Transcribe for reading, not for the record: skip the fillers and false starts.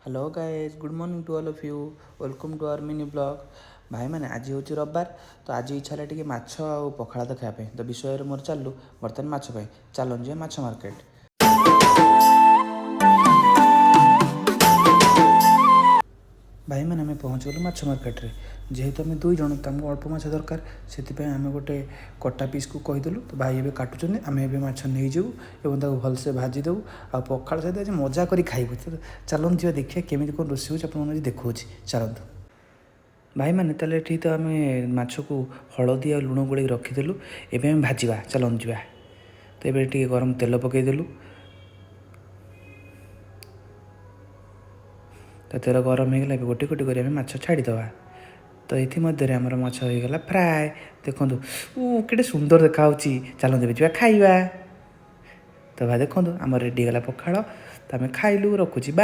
Hello guys, good morning to all of you. Welcome to our mini vlog. ଭାଇମାନେ, ଆଜି ହେଉଛି ରବିବାର। ତ ଆଜି ଇଚ୍ଛା ହେଲା ଟିକେ ମାଛ ଆଉ ପଖାଳ ଭାତ ଖାଇବା ପାଇଁ। ତ ବିଷୟରେ ମୋର ଚାଲୁ ବର୍ତ୍ତମାନ ମାଛ ପାଇଁ। ଚାଲନ୍ତୁ ଯିବା ମାଛ ମାର୍କେଟ। ଭାଇମାନେ, ଆମେ ପହଞ୍ଚିଗଲୁ ମାଛ ମାର୍କେଟରେ। ଯେହେତୁ ଆମେ ଦୁଇ ଜଣ, ତ ଆମକୁ ଅଳ୍ପ ମାଛ ଦରକାର। ସେଥିପାଇଁ ଆମେ ଗୋଟେ କଟା ପିସ୍କୁ କହିଦେଲୁ। ତ ଭାଇ ଏବେ କାଟୁଛନ୍ତି। ଆମେ ଏବେ ମାଛ ନେଇଯିବୁ ଏବଂ ତାକୁ ଭଲସେ ଭାଜିଦେବୁ ଆଉ ପଖାଳ ସହିତ ଆଜି ମଜା କରି ଖାଇବୁ। ତ ଚାଲନ୍ତୁ ଯିବା, ଦେଖିବା କେମିତି କ'ଣ ରୋଷେଇ ହେଉଛି। ଆପଣମାନଙ୍କୁ ଆଜି ଦେଖାଉଛି, ଚାଲନ୍ତୁ। ଭାଇମାନେ, ତାହେଲେ ଏଠି ତ ଆମେ ମାଛକୁ ହଳଦୀ ଆଉ ଲୁଣ ଗୋଳେଇକି ରଖିଦେଲୁ। ଏବେ ଆମେ ଭାଜିବା, ଚାଲନ୍ତୁ ଯିବା। ତ ଏବେ ଟିକେ ଗରମ ତେଲ ପକାଇଦେଲୁ। ତ ତେଲ ଗରମ ହେଇଗଲା। ଏବେ ଗୋଟେ ଗୋଟେ କରି ଆମେ ମାଛ ଛାଡ଼ିଦେବା। ତ ଏଥିମଧ୍ୟରେ ଆମର ମାଛ ହେଇଗଲା ଫ୍ରାଏ। ଦେଖନ୍ତୁ, କେତେ ସୁନ୍ଦର ଦେଖାହେଉଛି। ଚାଲନ୍ତୁ, ଏବେ ଯିବା ଖାଇବା। ତ ଭାଇ, ଦେଖନ୍ତୁ, ଆମର ରେଡ଼ି ହେଇଗଲା ପଖାଳ। ତ ଆମେ ଖାଇଲୁ। ରଖୁଛି, ବାଏ।